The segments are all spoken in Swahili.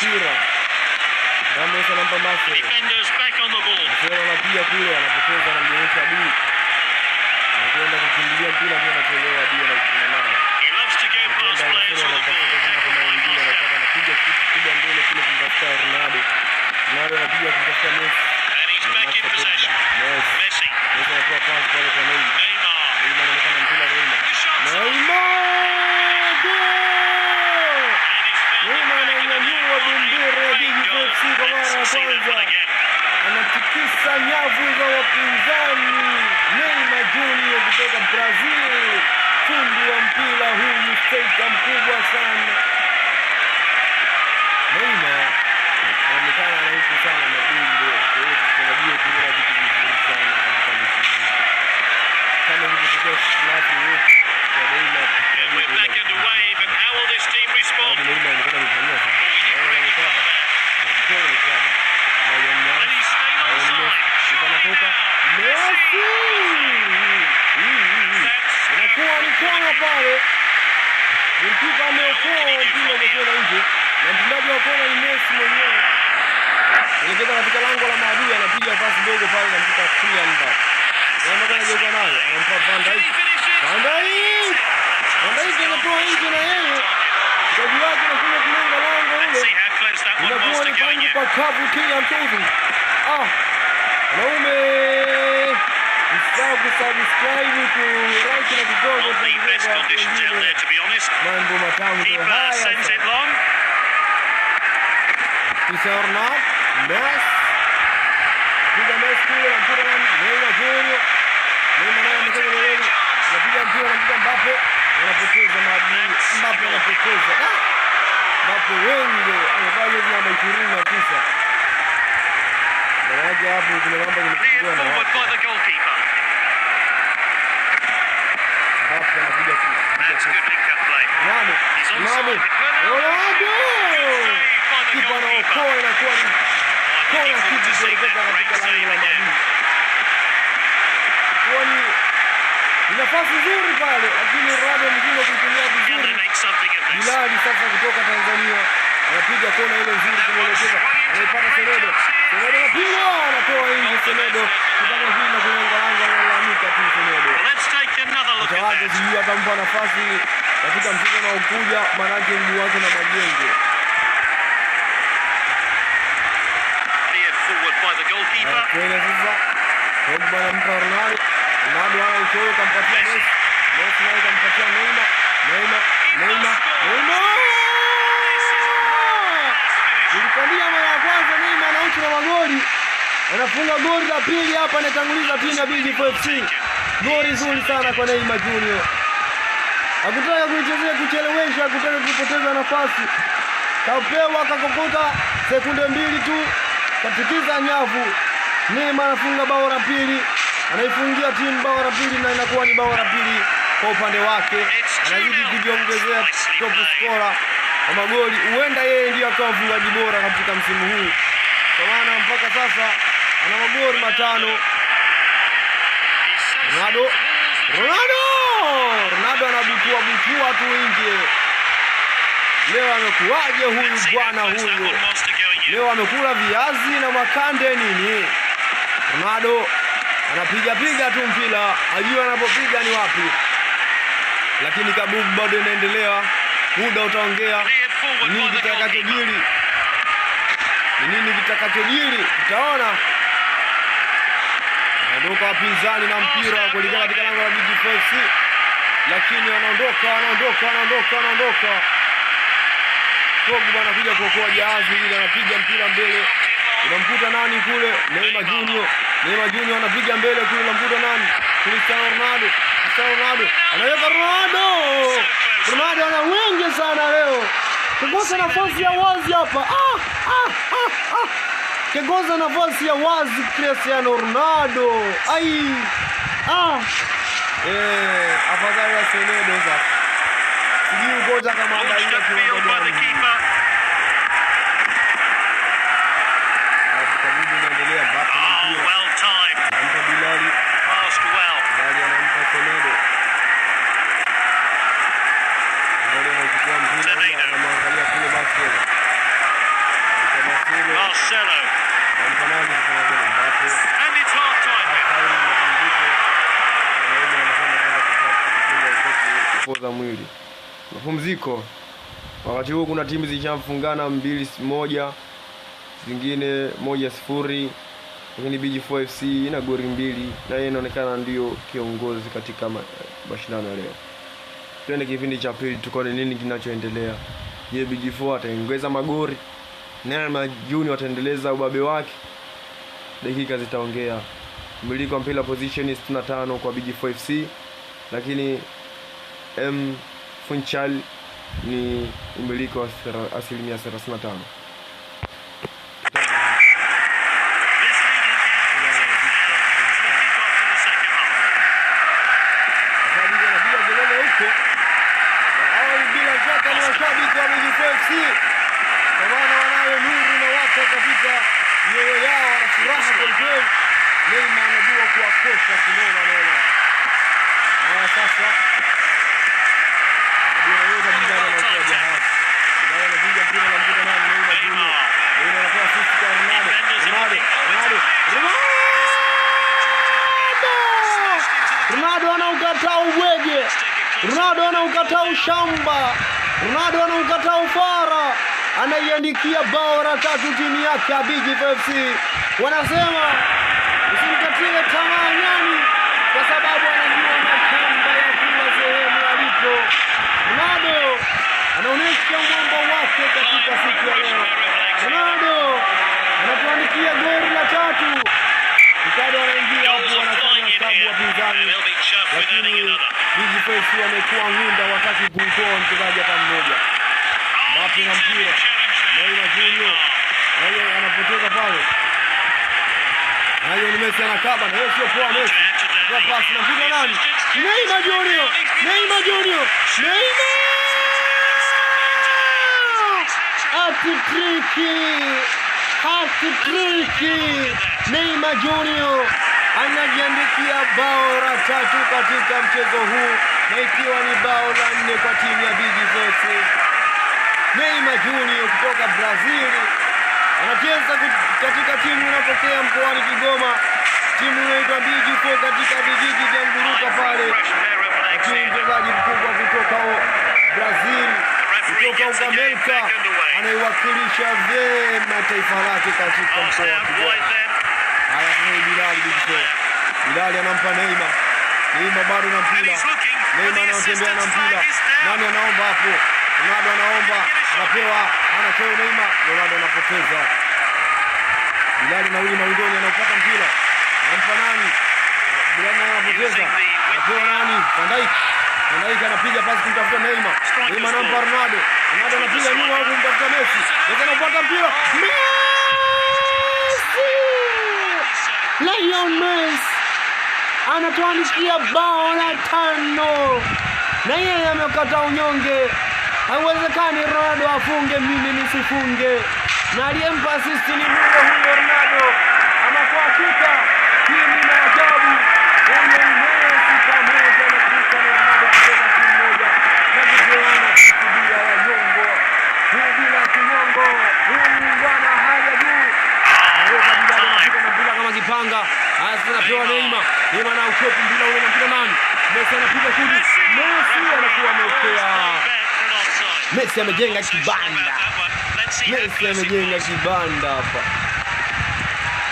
mpira. Ramos anampa Marcelo. Defenders back on the ball. Marcelo anapiga kule, anapoteza, anamnyonyesha adui. Anakwenda kukimbilia mpira pia, anachelewa adui anakutana naye. He loves to go past Anakwenda players Marcelo on the ball. anamtafuta kama kuna wengine anataka, anapiga kitu kubwa mbele kule kumtafuta Ronaldo. Ronaldo anapiga kumtafuta Messi. And he's back in Anamwacha Pogba. possession. Messi. Messi. Messi anatoa pasi pale kwa Neymar. Neymar. Neymar anaonekana mpira Neymar. The shot's on. Neymar! Goal! And he's found the Neymar back of the net. anainyanyua bendera ya Great Big goal. FC kwa mara ya Let's see that one kwanza. again. Anatikisa nyavu za wapinzani. Neymar Junior kutoka Brazil, fundi wa mpira huyu, striker mkubwa sana. Neymar anaonekana anaishi sana magoli leo, kwa hiyo tutarajie kuona vitu vizuri sana katika mechi hii, kama ilivyotokea hitilafu yoyote kwa Neymar. And Tutarajie we're kuona back vitu vizuri. underway, but how will this team respond? Sababu Neymar anaonekana amefanyia sana. Oh, he did Naona really well amekaba, there. anajitoa ile kaba. Lionel And he stayed Lionel onside. Messi Surely anatoka now. Messi. That's Inakuwa ni kona pale. Golikipa ameokoa mpira umekwenda nje, na mtendaji wa kona ni Messi mwenyewe. Elekeza katika lango la maadui, anapiga pasi ndogo pale na mkuta Kylian Mbappe. Mbappe anageuka nayo, anampa Van Can Dijk. he finish it? Van Dijk! Van Dijk anatoa nje na yeye. Mchezaji wake anakuja kulenga lango Let's ule. see how close that one was Inakuwa to ni going pangu in. pakavu kila mchezo. Ah, wanaume, msisahau kusubscribe, ku like na Not kucomment the na best kushare kwa watu conditions out wengine. there, to be honest. Mambo matamu ndio Keeper haya sends it sasa. long. Cristiano Ronaldo, Messi. Piga Messi kule na mpira nani? Neymar Junior. Neymar naye amekwenda mbele. Anapiga mpira na mpira Mbappe. Anapoteza maadui. Mbappe anapoteza. Ah! Mbappe wengi amevaa jezi namba 29. Maana yake hapo kuna mambo Cleared yamechukuliwa na forward watu. by the goalkeeper. Mbappe anapiga kule. That's good link-up play. Ronaldo. He's Ronaldo. onside with Ronaldo. Ronaldo! Save by the Kipa goalkeeper. anaokoa, inakuwa ni I'm kona looking forward kitu to seeing kuelekeza that great katika lango save la again. maadui. Kuwa ni nafasi nzuri pale, lakini Ronaldo ameshindwa kuitumia Can they vizuri. make something of this? Bilali sasa kutoka Tanzania anapiga kona ile nzuri kumwelekeza, anaipata Semedo. Semedo anapiga, anatoa nje Semedo, kupata hii na kulenga lango, analalamika tu Semedo. Well, let's take another look Kocha at wake that. sijui atampa nafasi katika mchezo unaokuja, maanake mguu wake na majenge. Cleared forward by the goalkeeper. Kwenda sasa Pogba anampa Ronaldo. Ronaldo ana uchoyo, kampatia Messi. Messi naye kampatia Neymar. Neymar, Neymar, Neymar! This is a world-class finish. Nilikwambia mara ya kwanza Neymar ana uchu na magoli. Anafunga goli la pili hapa, anatanguliza timu ya Big FC. Goli zuri sana kwa Neymar Junior. Hakutaka kuichezea kuchelewesha, hakutaka kupoteza nafasi. Kapewa kakokota sekunde mbili tu, katikiza nyavu. Neymar anafunga bao la pili, anaifungia timu bao la pili na inakuwa ni bao la pili kwa upande wake. Anazidi kujiongezea top scorer wa magoli, huenda yeye ndiyo akawa mfungaji bora katika msimu huu, kwa maana mpaka sasa ana magoli 5. He's so Ronaldo, towards the Ronaldo, Ronaldo anabutua butua tu nje. Leo amekuwaje huyu Let's see how bwana close that huyu? one was to going in. Leo amekula viazi na makande nini? Ronaldo anapiga piga tu mpira, ajua anapopiga ni wapi, lakini kabubu bado inaendelea. Muda utaongea Cleared forward nini by the goalkeeper. kitakachojiri, ni nini kitakachojiri, tutaona. Wanaondoka wapinzani na mpira kuelekea katika lango la BG FC, lakini wanaondoka, wanaondoka, wanaondoka, wanaondoka. Pogba anakuja kuokoa jahazi lile, anapiga mpira mbele, unamkuta nani kule? Neymar Junior. Neymar Junior anapiga mbele kule, unamkuta nani? Cristiano Ronaldo. Cristiano Ronaldo anaweka Ronaldo. Ronaldo ana wingi sana leo, kekosa nafasi ya wazi hapa. Ah, ah, ah, ah. Kekosa nafasi ya wazi Cristiano Ronaldo. Ai. Ah. Afadhali ya Semedo sasa. Sijui kocha kama Launched andalia upfield kiwango by the gani. keeper. Kabubu inaendelea, Mbappe na Oh, mpira. well timed. Anampa Bilali, Passed well. Bilali anampa Semedo. Bilali anachukua mpira ule, Semedo. anamwangalia kule Barcelona. mwili. Mapumziko. Wakati huu kuna timu zilishafungana 2-1, zingine 1-0, lakini BG4 FC ina goli 2 na yeye inaonekana ndio kiongozi katika mashindano ya leo. Twende kipindi cha pili tukaone nini kinachoendelea. Je, BG4 ataongeza magoli? Neymar Junior ataendeleza ubabe wake? Dakika zitaongea. Mmiliki wa mpira position 65 kwa BG4 FC, lakini M Funchal ni umiliki wa 35%. Mashabiki wanapiga kelele huko. Hao bila shaka ni mashabiki wa BG4 FC. Kwa maana wanayo nuru na wako katika mioyo yao, wana furaha kweli. Neymar anajua kuwakosha kinoma noma. Haya sasa anaweza kijana na kwa jahazi. Kijana anapiga mpira na mpira nani? Neymar Junior. Neymar anatoa assist kwa Ronaldo. Ronaldo, Ronaldo, Ronaldo! Ronaldo anaukataa ubwege. Ronaldo anaukataa ushamba. Ronaldo anaukataa ufara. Anaiandikia bao la 3 timu yake ya BG4 FC. Wanasema usimkatie tamaa nyani, kwa sababu anajua mashamba ya kila sehemu alipo. Ronaldo anaonyesha mwamba wake katika siku ya leo. Ronaldo anatuandikia goli la 3. Ricardo anaingia hapo, wanafanya hesabu wapinzani, lakini BG4 FC amekuwa ngunda wakati kumtoa mchezaji hata mmoja. Mbappe na mpira. Neymar Junior naye anapoteza pale. Hayo ni Messi anakaba, na hiyo sio poa Messi. Kwa pasi na mpira nani? Neymar Junior. Neymar Junior. Neymar! Hat-trick! Hat-trick! Neymar Junior anajiandikia bao la 3 katika mchezo huu, na ikiwa ni bao la 4 kwa timu ya BG4 FC. Neymar Junior kutoka Brazil anacheza katika timu inatokea mkoani Kigoma, timu inaitwa BG4 katika vijiji vya Nguruka pale. Lakini mchezaji mkubwa kutoka Brazil, kutoka Amerika, anaiwakilisha vyema taifa lake katika mkoa wa Kigoma. Haya ni Bilali BG4. Bilali anampa Neymar. Neymar bado na mpira. Neymar anatembea na mpira. Nani anaomba hapo? Ronaldo anaomba, anapewa, anatoa Neymar, Ronaldo anapoteza. Bilali na huyu Maudoni anaupata mpira. Anampa nani? Bilali anapoteza. Anapewa nani? Van Dijk. Van Dijk anapiga pasi kumtafuta Neymar. Neymar anampa Ronaldo. Ronaldo anapiga nyuma huku kumtafuta Messi. Messi anapata mpira. Messi! Lionel Messi anatuandikia bao la 5. Na yeye amekata unyonge. Haiwezekani Ronaldo afunge mimi nisifunge. Na aliyempa assist ni huyo huyo Ronaldo. Ama kwa hakika hii ni maajabu. Lionel Messi pamoja na Cristiano Ronaldo kucheza timu moja na kupeana assist bila ya nyongo. Huu bila kinyongo, huu muungano hali ya juu. Anaweka Bilali anapita na mpira kama kipanga. Haya sasa anapewa Neymar. Neymar ana uchopu mpira ule na mpira nani? Messi anapiga shuti. Messi anakuwa ameokea. Messi amejenga kibanda. Messi amejenga kibanda hapa.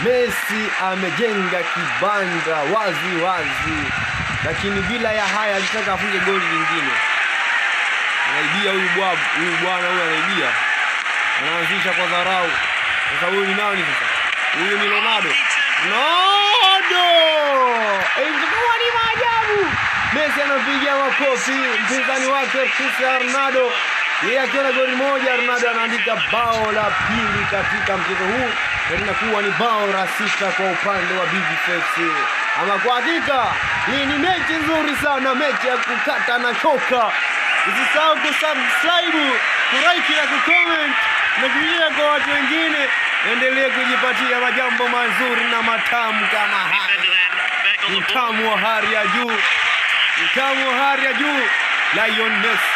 Messi amejenga kibanda wazi wazi. Lakini bila ya haya alitaka afunge goli lingine. Anaibia huyu bwana, huyu bwana huyu anaibia. Anaanzisha kwa dharau. Sasa huyu ni nani sasa? Huyu ni Ronaldo. Ronaldo! Ilikuwa ni maajabu. Messi anapiga makofi mpinzani wake Cristiano Ronaldo. Yeye akiwa na goli moja, Ronaldo anaandika bao la pili katika mchezo huu, na linakuwa ni bao la 6 kwa upande wa BG4 FC. Ama kwa hakika hii ni mechi nzuri sana, mechi ya kukata na shoka. Usisahau kusubscribe, kulike na kucomment na kushare kwa watu wengine. Endelee kujipatia majambo mazuri na matamu kama haya. Utamu wa hali ya juu. Utamu wa hali ya juu. Lionel Messi.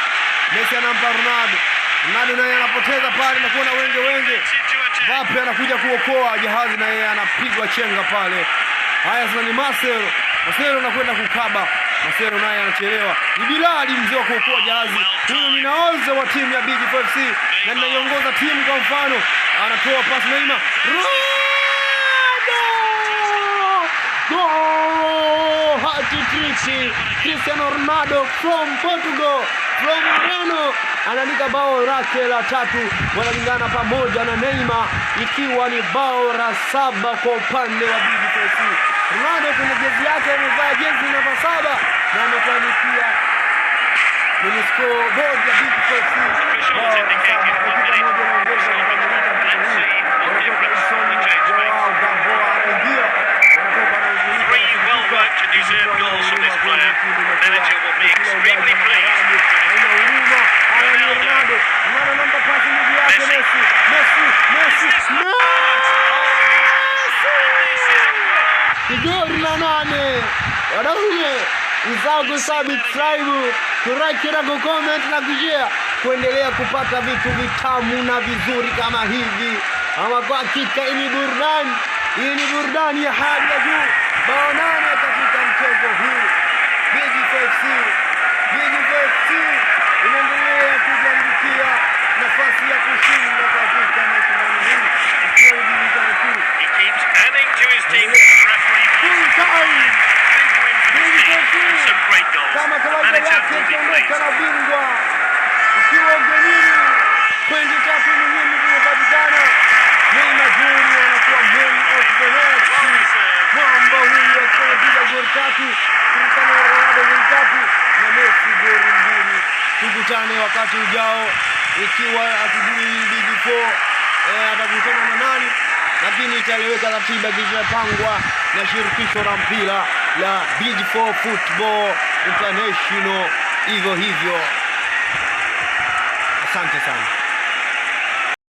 Messi anampa Ronaldo. Ronaldo naye anapoteza pale na kuona wenge wenge. Mbappe anakuja kuokoa jahazi na yeye anapigwa chenga pale. Haya sasa ni Marcelo. Marcelo anakwenda kukaba. Marcelo naye anachelewa. Ni Bilali mzee wa kuokoa jahazi. Huyu ni nahodha wa timu ya Big FC na ninaiongoza timu kwa mfano. Anatoa pasi Neymar. Ronaldo! Goal! Hat-trick! Cristiano Ronaldo from Portugal, from Ureno anaandika bao lake la tatu, wanalingana pamoja na Neymar, ikiwa ni bao la 7 kwa upande wa Big FC. Ronaldo kwenye jezi yake amevaa jezi namba 7 na ametuandikia kwenye scoreboard ya Big FC bao la 7. Dakika moja inaongeza kukamilisha mchezo huu. Wanatoka Edson Joao Gamboa anaingia, wanatoka anahuzunika. Three well-worked and deserved goals from this player. The manager will be extremely pleased with his Haina huruma. Haya ni Ronaldo. Ronaldo anampa pasi ndugu yake Messi. Messi, Messi, Messi! Goli la 8. Wanaume, usahau kusubscribe, kulike na kucomment na kushare kuendelea kupata vitu vitamu na vizuri kama hivi. Ama kwa hakika hii ni burudani, hii ni burudani ya hali ya juu. Bao 8 katika mchezo huu. Big FC, Big FC inaendelea kujiandikia nafasi ya kushinda katika mashindano hii ikiwa ni division 2. He keeps adding to his team. The referee Full time. big win for this team and some great goals. Kama The kawaida manager yake will be akiondoka pleased. na ubingwa ukiwa ugenini, pointi 3 muhimu zimepatikana. Neymar Junior anakuwa man of the match. Well deserved. Mwamba huyu akiwa amepiga goli 3, Cristiano Ronaldo goli 3 na Messi goli 2. Tukutane wakati ujao, ikiwa hatujui Big 4 atakutana na nani, lakini itaeleweka ratiba ikishapangwa na shirikisho la mpira la Big 4Football International. Hivyo hivyo, asante sana.